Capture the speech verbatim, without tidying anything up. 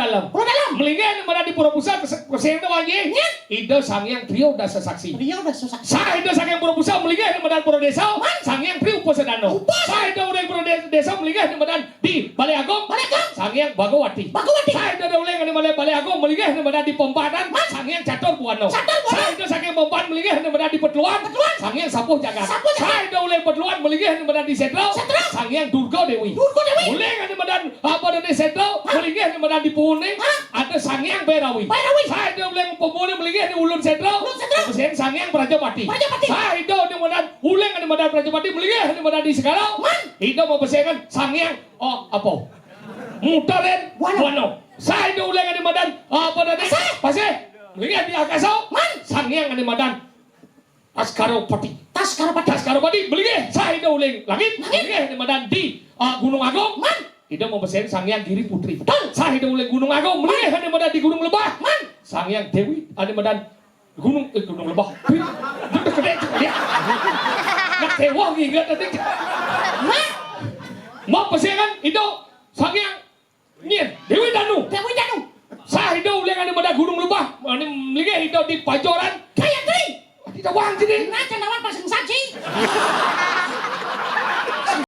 Dalam. Pura Dalam. Melinggih anu madan di Pura Busa, pes-, pesengan wanjih. Nya. Ida Sang Hyang Trio Dasa Saksi. Trio Dasa Saksi. Saida saking Pura Busa melinggih anu madan Pura Désa. Man. Sang Hyang Trio Upasedana. Upasedana. Saida uling Pura Dé-, Désa melinggih anu madan di Balé Agung. Balé Agung. Sang Hyang Bhagawati. Bhagawati. Saida uling anu madan Balé Agung melinggih anu madan di Pempatan. Man. Sang Hyang Catur Buana. Catur Buana. Saida saking Pempatan melinggih anu madan di Peteluan. Peteluan. Sang Hyang Sapuh Jagat. Sapuh Jagat. Saida uling Peteluan melinggih anu madan di Sétra. Sétra. Sang Hyang Durga Déwi. Durga Déwi. Uling anu madan apa tadi Sétra? Hah? Melinggih anu madan di Puning. Hah? Ada Sang Hyang Bérawi. Bérawi. Saida uling Pemuning melinggih di Ulun Sétra. Ulun Sétra. Mesin Sang Hyang Prajapati. Prajapati. Saida anu madan uling anu madan Prajapati melinggih anu madan di Segara. Man. Ida mau pesengan Sang Hyang, oh, apa? Mutaren. Wano. Wano. Saida uling anu madan apa tadi? Pasih. Pasih. Melinggih di Akasa. Man. Sang Hyang anu madan Taskaropati. Taskaropati. Taskaropati, melinggih, saida uling langit, Langit. Melinggih anu madan di, ah, Gunung Agung. Man. Ida mau pesengan Sang Hyang Giri Putri. Betul. Saida uling Gunung Agung, melinggih anu madan di Gunung Lebah. Man. Sang Hyang Déwi, anu madan Gunung, eh, Gunung Lebah. Gunung Gedé, dia. Nak sewah gini tadi. Man. Mau pesengan, Ida, Sang Hyang Nyin, Déwi Danu. Déwi Danu. Saida uling anu madan Gunung Lebah, anu melinggih ida di Pajoran. Gayatri. Adi tawang sini. Nah, cendawan pasang saji.